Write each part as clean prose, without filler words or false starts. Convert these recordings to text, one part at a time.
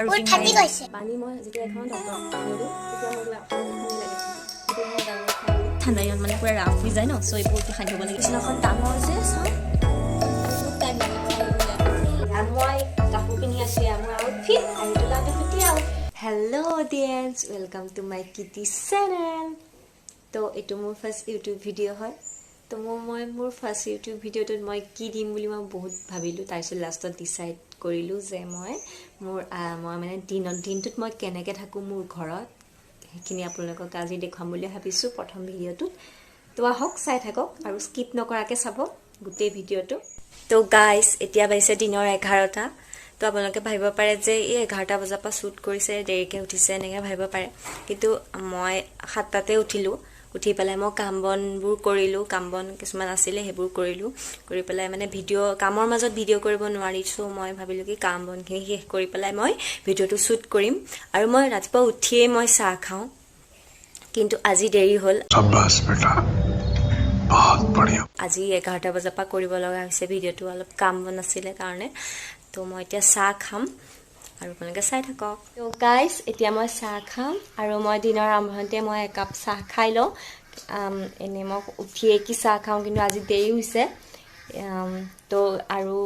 মোৰ ফাটি গৈছে। পানী মই যেতিয়া খাওঁ, ডক্টৰক নিদিওঁ, তেতিয়া মোৰ কিবা অশান্তি লাগে। সেইটো মই ডাঙৰ খাই দিওঁ। ঠাণ্ডা দিনত মানে পূৰা ৰাফ হৈ যায় ন, চ' এইবোৰ সানি থ'ব লাগে। বিচনাখন ডাঙৰ যে, চাওঁ, বহুত টাইম লাগে খাই। মই কাপোৰ পিন্ধি আছোঁ, এয়া মোৰ আউটফিট আৰু এইটো লাডু আৰু। Hello audience, welcome to my Kitty channel. তো এইটো মোৰ ফাৰ্ষ্ট ইউটিউব ভিডিঅ' হয়। তো মই মোৰ ফাৰ্ষ্ট ইউটিউব ভিডিঅ'টোত মই কি দিম বুলি মই বহুত ভাবিলোঁ। তাৰপিছত লাষ্টত ডিচাইড কৰিলোঁ যে মই মানে দিনত দিনটোত মই কেনেকৈ থাকোঁ মোৰ ঘৰত, সেইখিনি আপোনালোকক আজি দেখুৱাম বুলি ভাবিছোঁ প্ৰথম ভিডিঅ'টোত। তো আহক, চাই থাকক আৰু স্কিপ নকৰাকৈ চাব গোটেই ভিডিঅ'টো। তো গাইজ, এতিয়া বাজিছে দিনৰ 11টা। তো আপোনালোকে ভাবিব পাৰে যে এই 11টা বজাৰ পৰা শ্বুট কৰিছে, দেৰিকৈ উঠিছে, এনেকৈ ভাবিব পাৰে। কিন্তু মই 7টাতে উঠিলোঁ। উঠি পেলাই মই কাম বনবোৰ কৰিলোঁ, কাম বন কিছুমান আছিলে সেইবোৰ কৰিলোঁ। কৰি পেলাই মানে ভিডিঅ' কামৰ মাজত ভিডিঅ' কৰিব নোৱাৰি। চ' মই ভাবিলোঁ কি কাম বনখিনি শেষ কৰি পেলাই মই ভিডিঅ'টো শ্বুট কৰিম। আৰু মই ৰাতিপুৱা উঠিয়েই মই চাহ খাওঁ, কিন্তু আজি দেৰি হ'ল। शाबाश बेटा, बहुत बढ़िया। আজি 11টা বজাৰ পৰা কৰিব লগা হৈছে ভিডিঅ'টো, অলপ কাম বন আছিলে কাৰণে। তো মই এতিয়া চাহ খাম আৰু আপোনালোকে চাই থাকক। তো গাইজ, এতিয়া মই চাহ খাম আৰু মই দিনৰ আৰম্ভণিতে মই একাপ চাহ খাই লওঁ। এনেই মই উঠিয়ে কি চাহ খাওঁ, কিন্তু আজি দেৰি হৈছে। তো আৰু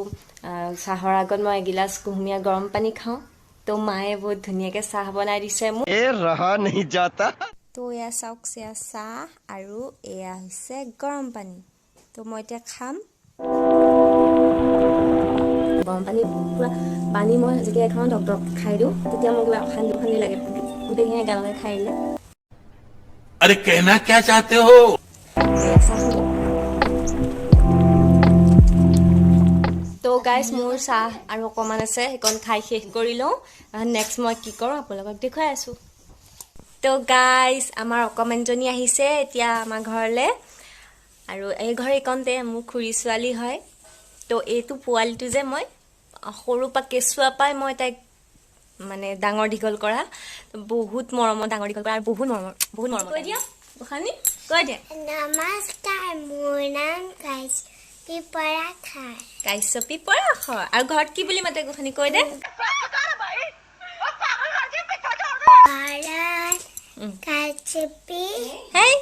চাহৰ আগত মই এগিলাচ কুহুমীয়া গৰম পানী খাওঁ। তো মায়ে বহুত ধুনীয়াকৈ চাহ বনাই দিছে মোক। ए रहा नहीं जाता। তো এয়া চাওক, এয়া চাহ আৰু এয়া হৈছে গৰম পানী। তো মই এতিয়া খাম গৰম পানী। পূৰা পানী মই যেতিয়া খাওঁ, ডক্টৰক খাই দিওঁ, তেতিয়া মোৰ কিবা অশান্তি অশান্তি লাগে গোটেইখিনি একেলগে খাই দিলে। अरे, कहना क्या चाहते हो? এয়া চাহ খালোঁ। তো গাইজ, মোৰ চাহ আৰু অকণমান আছে, সেইকণ খাই শেষ কৰি লওঁ। নেক্সট মই কি কৰোঁ আপোনালোকক দেখুৱাই আছোঁ। তো গাইজ, আমাৰ অকণমানজনী আহিছে এতিয়া আমাৰ ঘৰলৈ আৰু এই ঘৰ এইকণতে মোৰ খুৰী ছোৱালী হয়। তো এইটো পোৱালিটো যে মই সৰুৰ পৰা, কেঁচুৱা পাই মই তাইক মানে ডাঙৰ দীঘল কৰা, বহুত মৰমৰ ডাঙৰ দীঘল কৰা আৰু বহুত মৰমৰ, বহুত মৰমৰ। কৈ দিয়া গোসানী, কৈ দিয়া। নমস্কাৰ, মোৰ নাম কাশ্যপী পৰাশৰ। কাশ্যপী পৰাশৰ। আৰু ঘৰত কি বুলি মাতে গোসানী, কৈ দে। ঘৰত কাশ্যপী। হেই,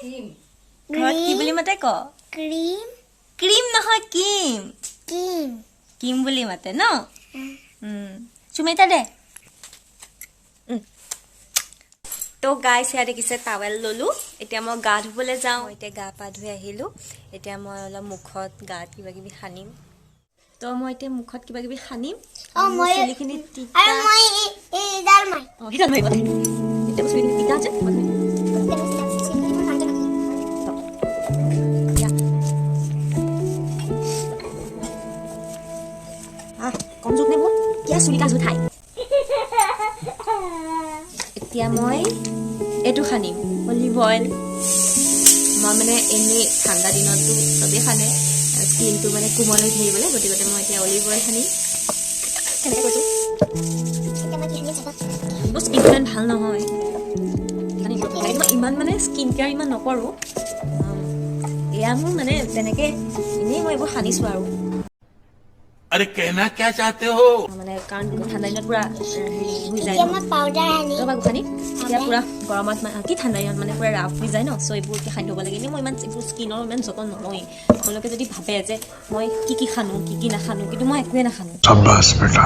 ঘৰত কি বুলি মাতে ক। ক্ৰীম। ক্ৰীম নহয়, কিম। কিম। কিম বুলি মাতে ন? চুমি এটা দে। তো গাইজ, সেয়া দেখিছে, টাৱেল ল'লোঁ। এতিয়া মই গা ধুবলৈ যাওঁ। এতিয়া গা পা ধুই আহিলোঁ। এতিয়া মই অলপ মুখত, গাত কিবা কিবি সানিম। তো মই এতিয়া মুখত কিবা কিবি সানিম। অ, মোৰ চুলিখিনি তিতা। আৰু মই এইডাল মাৰিম। অঁ, সেইডাল মাৰিব। এতিয়া মোৰ চুলিখিনি তিতা যে, মই ধুই দিম। দিয়া। আহ, কম জোক নে মোৰ? কিয় চুলি কাজু ঠাই। এতিয়া মই এইটো সানিম, অলিভ অইল। মই মানে এনেই ঠাণ্ডা দিনততো চবেই সানে, স্কিনটো মানে কোমল হৈ থাকিবলৈ। গতিকে মই এতিয়া অলিভ অইল সানিম। কেনেকৈ কৈছোঁ, মোৰ স্কিনটো ইমান ভাল নহয়, সেইকাৰণে মই ইমান মানে স্কিন কেয়াৰ ইমান নকৰোঁ। এয়া মোৰ মানে তেনেকৈ এনেই মই এইবোৰ সানিছোঁ আৰু। अरे, कहना क्या चाहते हो? মানে কাৰণ ঠাণ্ডা দিনত পূৰা হেৰি হৈ যায়। এতিয়া মই পাউডাৰ সানিম। ৰ'বা গোসানী, এতিয়া পূৰা গৰমত মানে কি ঠাণ্ডা দিনত মানে পূৰা ৰাফ হৈ যায় ন, চ' এইবোৰ এতিয়া সানি থ'ব লাগে। এনেই মই ইমান এইবোৰ স্কিনৰ ইমান যতন নলওঁৱেই। আপোনালোকে যদি ভাবে যে মই কি কি সানো, কি কি নাসানো, কিন্তু মই একোৱে নাসানো। शाबाश बेटा,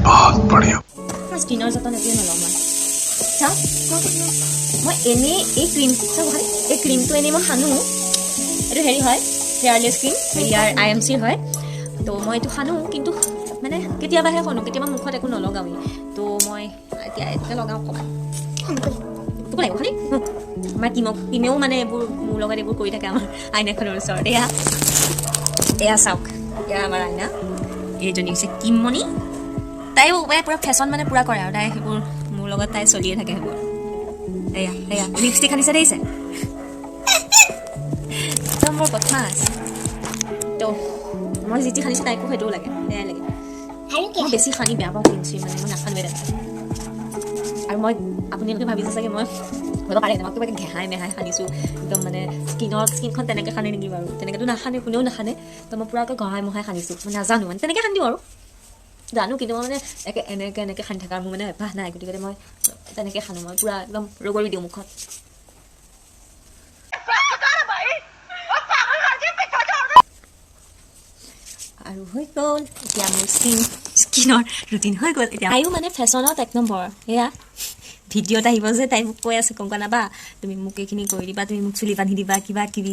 बहुत बढ़िया। মই স্কিনৰ যতন একোৱে নলওঁ। মই চাওঁ, মই এনেই এই ক্ৰীম, চাওঁ গোসানী, এই ক্ৰীমটো এনেই মই সানো। এইটো হেৰি হয়, ফেয়াৰলেছ ক্ৰীম, হেৰিয়াৰ আই এম চিৰ হয়। তো মই এইটো সানো, কিন্তু মানে কেতিয়াবাহে সানো, কেতিয়াবা মুখত একো নলগাওঁৱেই। তো মই এতিয়া এইটোকে লগাওঁ অকণমান। তোকো লাগিব খালি। আমাৰ কিমেও মানে এইবোৰ মোৰ লগত এইবোৰ কৰি থাকে আমাৰ আইনাখনৰ ওচৰত। এয়া এয়া চাওক, এয়া আমাৰ আইনা। এইজনী হৈছে কিমণি। তাইও পূৰা ফেশ্বন মানে পূৰা কৰে আৰু তাই সেইবোৰ মোৰ লগত তাই চলিয়ে থাকে সেইবোৰ। এয়া এয়া লিপষ্টিক সানিছে, দেখিছে? একদম বৰ বদমাছ। তো মই যি যি সানিছোঁ তাইকো সেইটোও লাগে, সেয়াই লাগে। আৰু কি? মই বেছি সানি বেয়া পাওঁ ক্ৰীম চ্ৰীম, মানে মই নাসানোৱে তেনেকৈ। আৰু মই আপোনালোকে ভাবিছে চাগে, মই ভাবিব পাৰে মই কিবা ঘেহাই মেহাই সানিছোঁ একদম, মানে স্কিনখন তেনেকৈ সানে নেকি বাৰু? তেনেকৈতো নাসানে, কোনেও নাসানে। তো মই পূৰাকৈ ঘঁহাই মহাই সানিছোঁ। মই নাজানো, মানে তেনেকৈ সানি দিওঁ আৰু। জানো, কিন্তু মই মানে একে এনেকৈ এনেকৈ সানি থকাৰ মোৰ মানে অভ্যাস নাই, গতিকে মই তেনেকৈ সানো। মই পূৰা একদম ৰগৰি দিওঁ মুখত। আৰু হৈ গ'ল এতিয়া মোৰ স্কিনৰ ৰুটিন হৈ গ'ল। এতিয়া তাইও মানে ফেশ্বনত এক নম্বৰ। এয়া ভিডিঅ'ত আহিব যে তাই মোক কৈ আছে, কংকনা বা তুমি মোক এইখিনি কৰি দিবা, তুমি মোক চুলি বান্ধি দিবা, কিবা কিবি।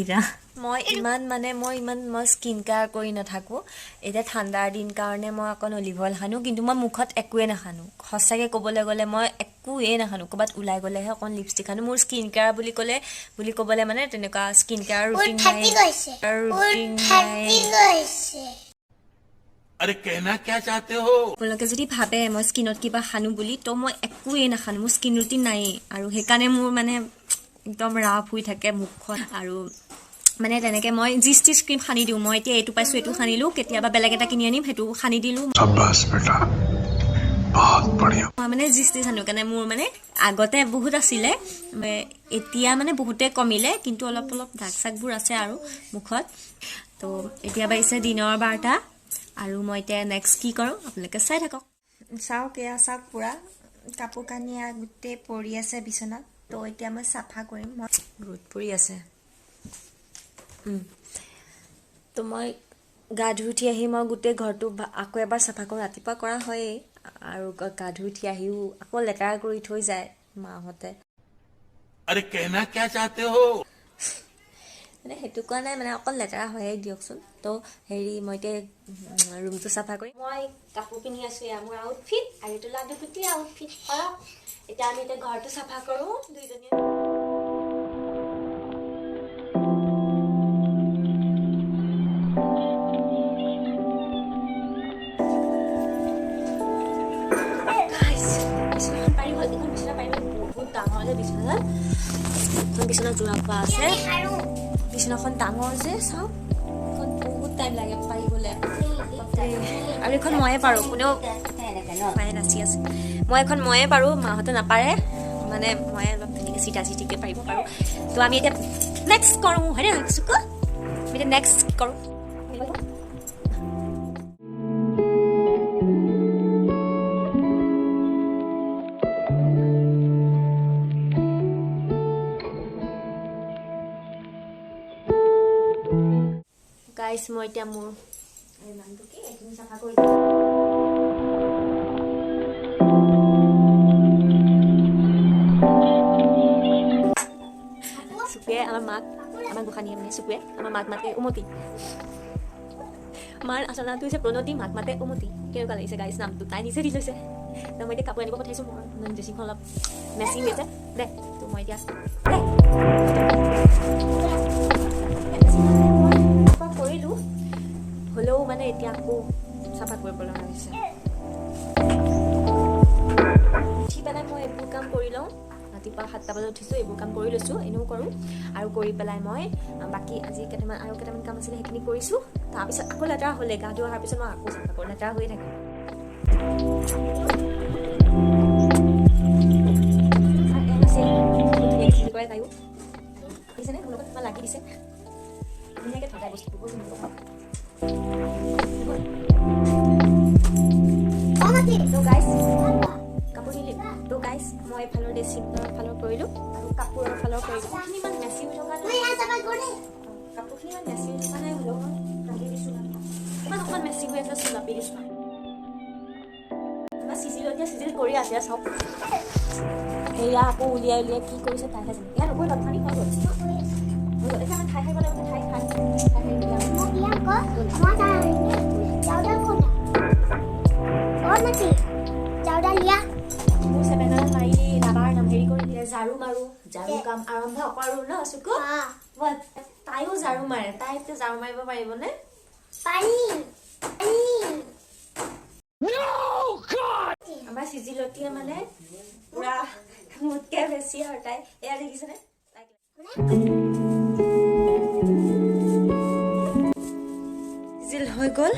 মই ইমান মানে মই ইমান মই স্কিন কেয়াৰ কৰি নাথাকোঁ। এতিয়া ঠাণ্ডাৰ দিন কাৰণে মই অকণ অলিভ অইল সানো, কিন্তু মই মুখত একোৱে নাসানো। সঁচাকৈ ক'বলৈ গ'লে মই একোৱেই নাসানো। ক'ৰবাত ওলাই গ'লেহে অকণ লিপষ্টিক সানো। মোৰ স্কিন কেয়াৰ বুলি ক'লে বুলি ক'বলৈ মানে তেনেকুৱা স্কিন কেয়াৰ ৰুটিন নাই, ৰুটিন নাই। अरे कहना क्या चाहते हो? আপোনালোকে যদি ভাবে মই স্কিনত কিবা সানো বুলি, তো মই একোৱেই নাসানো। মোৰ স্কিন ৰুটিন নায়েই, আৰু সেইকাৰণে মোৰ মানে একদম ৰাফ হৈ থাকে মুখখন। আৰু মানে তেনেকৈ মই যি টি ক্ৰীম সানি দিওঁ। মই এতিয়া এইটো পাইছোঁ, এইটো সানিলোঁ, কেতিয়াবা বেলেগ এটা কিনি আনিম, সেইটো সানি দিলোঁ। शाबाश बेटा, बहुत बढ़िया। মই মানে যি টি সানো কাৰণে মোৰ মানে আগতে বহুত আছিলে, এতিয়া মানে বহুতে কমিলে, কিন্তু অলপ অলপ দাগ চাগবোৰ আছে আৰু মুখত। তো এতিয়া বাজিছে দিনৰ 12টা, আৰু মই এতিয়া নেক্সট কি কৰোঁ আপোনালোকে চাই থাকক। চাওক, এয়া চাওক, পূৰা কাপোৰ কানি এয়া গোটেই পৰি আছে বিচনাত। তো এতিয়া মই চাফা কৰিম। মই ৰ'দ পৰি আছে। তো মই গা ধুই উঠি আহি মই গোটেই ঘৰটো আকৌ এবাৰ চাফা কৰোঁ। ৰাতিপুৱা কৰা হয়েই, আৰু গা ধুই উঠি আহিও আকৌ লেতেৰা কৰি থৈ যায় মাহঁতে। अरे कहना क्या चाहते हो? মানে সেইটো কোৱা নাই, মানে অকল লেতেৰা হয়েই দিয়কচোন। তো হেৰি মই এতিয়া ৰুমটো চাফা কৰিম। মই কাপোৰ পিন্ধি আছোঁ, এয়া মোৰ আউটফিট, আৰু এইটো লাডুগুটিৰ আউটফিট। কৰক, এতিয়া আমি এতিয়া ঘৰটো চাফা কৰোঁ দুইজনীয়ে। বিচনাখন পাৰি হ'ল। এইখন বিচনা পাৰিব বহুত ডাঙৰ যে বিচনাখন, এখন বিচনা যোৰা খোৱা আছে। বিচনাখন ডাঙৰ যে চাওক, এখন বহুত টাইম লাগে পাৰিবলৈ। আৰু এইখন ময়ে পাৰোঁ, কোনেও মায়ে নাচি আছে। মই এখন ময়ে পাৰোঁ, মাহঁতে নাপাৰে। মানে মই অলপ ধুনীয়াকৈ চিধা চিধিকৈ পাৰিব পাৰোঁ। তো আমি এতিয়া নেক্সট কৰোঁ, হয়নে নহয় চুকু? আমি এতিয়া নেক্সট কৰোঁ। গাইছ, মই এতিয়া মোৰ এই নামটো কি এইখিনি চাফা কৰি চুকুৱে আমাৰ মাক, আমাৰ গোসানীয়ে মানে চুকুৱে আমাৰ মাক মাতে উমতি। মাৰ আচল নামটো হৈছে প্ৰণতি, মাক মাতে উমতি। কেনেকুৱা লাগিছে গাইছ নামটো? তাই নিজে দি লৈছে। তো মই এতিয়া কাপোৰ আনিব পঠাইছোঁ। মোৰ মানে ড্ৰেছিংখন অলপ মেচি হৈ আছে দে। তো মই এতিয়া দে চাফা কৰিলোঁ, হ'লেও মানে এতিয়া আকৌ চাফা কৰিব লগা হৈছে। উঠি পেলাই মই এইবোৰ কাম কৰি লওঁ। ৰাতিপুৱা 7টা বজাত উঠিছোঁ, এইবোৰ কাম কৰি লৈছোঁ, এনেও কৰোঁ। আৰু কৰি পেলাই মই বাকী আজি কেইটামান আৰু কেইটামান কাম আছিলে, সেইখিনি কৰিছোঁ। তাৰপিছত আকৌ লেতেৰা হ'লে গা ধুই অহাৰ পিছত মই আকৌ চাফা কৰোঁ, লেতেৰা হৈয়ে থাকে। কৰে তাইও দিছেনে মোৰ লগত কিবা লাগি দিছে, ধুনীয়াকৈ থকাই বস্তুবোৰ। তো গাইছ কাপোৰ দিলি। তো গাইছ মই এইফালৰ ড্ৰেছিঙৰ ফালৰ কৰিলোঁ আৰু কাপোৰৰ ফালৰ কৰিলোঁ। কাপোৰখিনি ইমান মেচি হৈ থকা নাই, কাপোৰখিনি ইমান মেচি হৈ থকা নাই, হ'লেও মই ৰাখি দিছোঁ। অকণমান অকণমান মেচি হৈ আছে, চুলাপি দিছোঁ। আমাৰ চিজিল এতিয়া চিজিল কৰি আছে, চাওক। এয়া আকৌ উলিয়াই উলিয়াই কি কৰিছে তাইহে জানে। এয়া নকৰিবা, পানী হৈ গ'ল, হৈ গ'ল। এতিয়া আমি ঠাই সাৰিব লাগিব, ঠাই ঠাই ঠাই সাৰি। মোৰ চেপেনাডাল মাৰি লাবাৰ নাম হেৰি কৰি দিয়ে, ঝাৰু মাৰো, ঝাৰু কাম আৰম্ভ কৰোঁ ন চুকু? তাইও ঝাৰু মাৰে, তাই এতিয়া ঝাৰু মাৰিব পাৰিবনে? আমাৰ চিজিলতীয়ে মানে পুৰা মোতকে বেছি আৰু তাই এয়া দেখিছেনে? চিজিল হৈ গ'ল।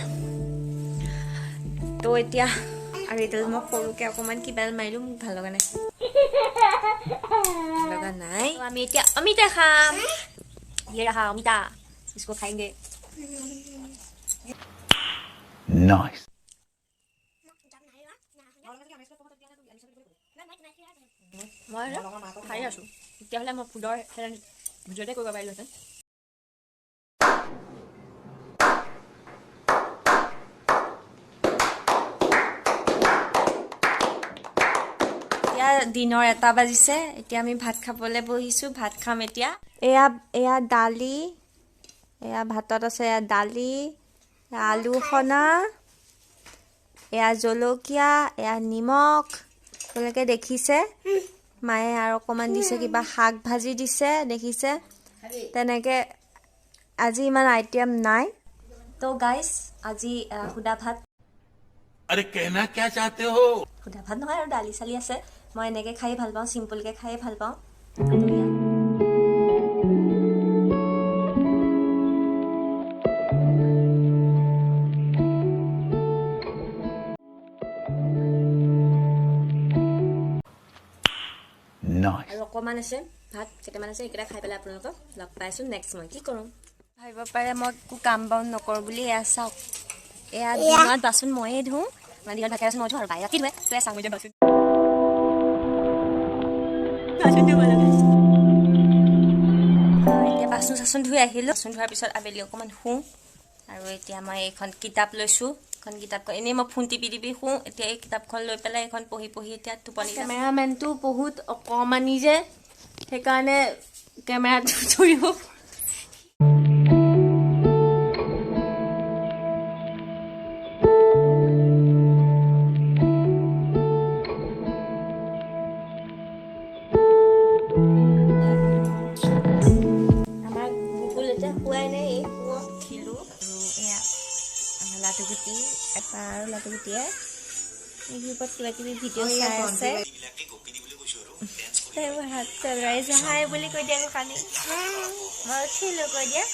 তো এতিয়া আৰু এডাল মই সৰুকে অকণমান কিবা মাৰিলোঁ, মোক ভাল লগা নাই, লগা নাই। আমি এতিয়া অমিতা খাম। ये रहा अमिता, इसको खाएंगे। Nice. মই খাই আছোঁ। তেতিয়াহ'লে মই ফুলৰ ভিডিঅ'তে কৰিব পাৰিলোহেঁতেন। এতিয়া দিনৰ 1টা বাজিছে। এতিয়া আমি ভাত খাবলৈ বহিছোঁ, ভাত খাম এতিয়া। এয়া এয়া দালি, এয়া ভাতত আছে এয়া দালি, আলু সনা, এয়া জলকীয়া, এয়া নিমখ। আপোনালোকে দেখিছে মায়ে আৰু অকণমান দিছে, কিবা শাক ভাজি দিছে, দেখিছে। তেনেকৈ আজি ইমান আইটেম নাই। তো গাইজ আজি সুদা ভাত। আৰে কেহনা ক্যা চাহতে হো? সুদা ভাত নহয় আৰু দালি চালি আছে। মই এনেকৈ খাই ভাল পাওঁ, চিম্পলকৈ খায়ে ভাল পাওঁ। আৰু অকণমান আছে ভাত কেইটামান আছে, এইকেইটা খাই পেলাই আপোনালোকক লগ পাইছোঁ নেক্সট। মই কি কৰোঁ ভাবিব পাৰে মই একো কাম বন নকৰোঁ বুলি। এয়া চাওক, এয়া দিনত বাচন ময়ে ধোওঁ, মানে দিনত ভাত বাচন মই ধোওঁ আৰু বাই ৰাতি ধুৱে। তই চাওঁ মই বাচন বাচন ধুব লাগে। এতিয়া বাচন চাচন ধুই আহিলোঁ। বাচন ধোৱাৰ পিছত আবেলি অকণমান শুওঁ। আৰু এতিয়া মই এইখন কিতাপ লৈছোঁ। এইখন কিতাপখন এনেই মই ফোন টিপি টিপি শুওঁ, এতিয়া এই কিতাপখন লৈ পেলাই এইখন পঢ়ি পঢ়ি এতিয়া টোপনি। কেমেৰামেনটো বহুত অকণমানি যে, সেইকাৰণে কেমেৰাটো ধৰিব। আমাৰ বুবুল এতিয়া শুৱাই নাই, এই উঠিলোঁ। আৰু এয়া আমাৰ লাটুগুটি এটা আৰু লাটুগুটিয়ে ইউটিউবত কিবা কিবি ভিডিঅ' চাই আছে। হাত চলাইছে, হাই বুলি কৈ দিয়া খালি। মই উঠিলোঁ কৈ দিয়া।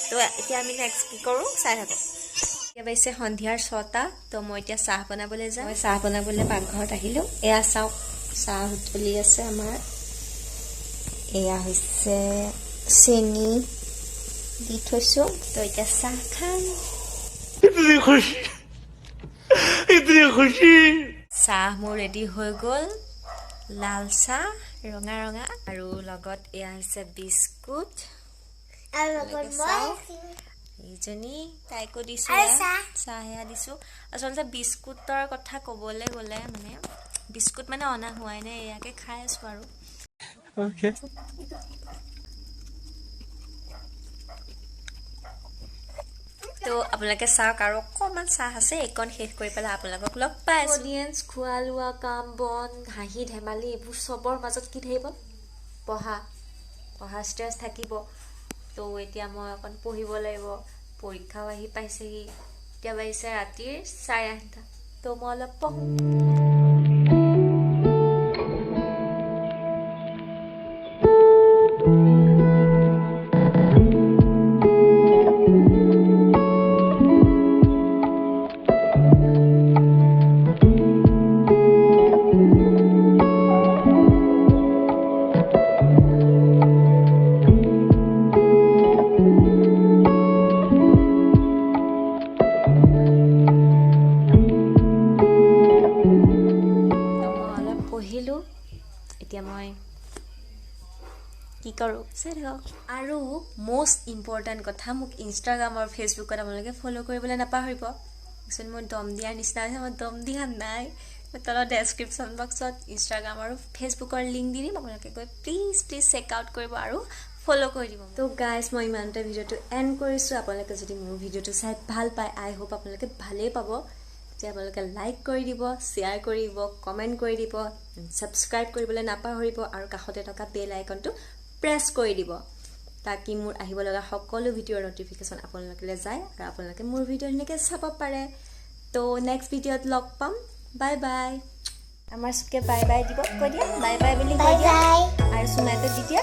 তো এতিয়া আমি নেক্সট কি কৰোঁ চাই থাকোঁ। এতিয়া বাজিছে সন্ধিয়াৰ 6টা। তো মই এতিয়া চাহ বনাবলৈ যাম। মই চাহ বনাবলৈ পাকঘৰত আহিলোঁ। এয়া চাওক, চাহ উতলি আছে আমাৰ। এয়া হৈছে চেনি দি থৈছোঁ। তো এতিয়া চাহ খাম। চাহ মোৰ ৰেডি হৈ গ'ল, লাল চাহ ৰঙা ৰঙা, আৰু লগত এয়া হৈছে বিস্কুট। এইজনী তাইকো দিছোঁ, চাহ সেয়া দিছোঁ। আচলতে বিস্কুটৰ কথা ক'বলৈ গ'লে মানে বিস্কুট মানে অনা হোৱাই নাই, ইয়াকে খাই আছোঁ আৰু। তো আপোনালোকে চাওক, আৰু অকণমান চাহ আছে, এইকণ শেষ কৰি পেলাই আপোনালোকক লগ পাই আছোঁ। অডিয়েঞ্চ, খোৱা লোৱা, কাম বন, হাঁহি ধেমালি এইবোৰ চবৰ মাজত কি থাকিব? পঢ়া, পঢ়াৰ ষ্ট্ৰেছ থাকিব। তো এতিয়া মই অকণ পঢ়িব লাগিব, পৰীক্ষাও আহি পাইছেহি। এতিয়া বাজিছে ৰাতিৰ 8:30। তো মই অলপ পঢ়োঁ। এতিয়া মই কি কৰোঁ চাই থাকক। আৰু মষ্ট ইম্পৰ্টেণ্ট কথা, মোক ইনষ্টাগ্ৰাম আৰু ফেচবুকত আপোনালোকে ফ'ল' কৰিবলৈ নাপাহৰিব। একচুৱেলি মই দম দিয়াৰ নিচিনা হৈছে, মই দম দিয়া নাই। মই তলত ডেছক্ৰিপশ্যন বক্সত ইনষ্টাগ্ৰাম আৰু ফেচবুকৰ লিংক দি দিম, আপোনালোকে গৈ প্লিজ প্লিজ চেক আউট কৰিব আৰু ফ'ল' কৰি দিব। তো গাইজ মই ইমানতে ভিডিঅ'টো এণ্ড কৰিছোঁ। আপোনালোকে যদি মোৰ ভিডিঅ'টো চাই ভাল পায়, আই হোপ আপোনালোকে ভালেই পাব, তেতিয়া আপোনালোকে লাইক কৰি দিব, শ্বেয়াৰ কৰি দিব, কমেণ্ট কৰি দিব, ছাবস্ক্ৰাইব কৰিবলৈ নাপাহৰিব, আৰু কাষতে থকা বেল আইকনটো প্ৰেছ কৰি দিব, তাকি মোৰ আহিব লগা সকলো ভিডিঅ'ৰ ন'টিফিকেশ্যন আপোনালোকলৈ যায় আৰু আপোনালোকে মোৰ ভিডিঅ' ধুনীয়াকৈ চাব পাৰে। তো নেক্সট ভিডিঅ'ত লগ পাম। Bye bye. আমাৰ চুকে বাই বাই দিব কৈ দিয়া, বাই বাই বুলি কৈ দিয়া, আৰু চুনাইতে দি দিয়া।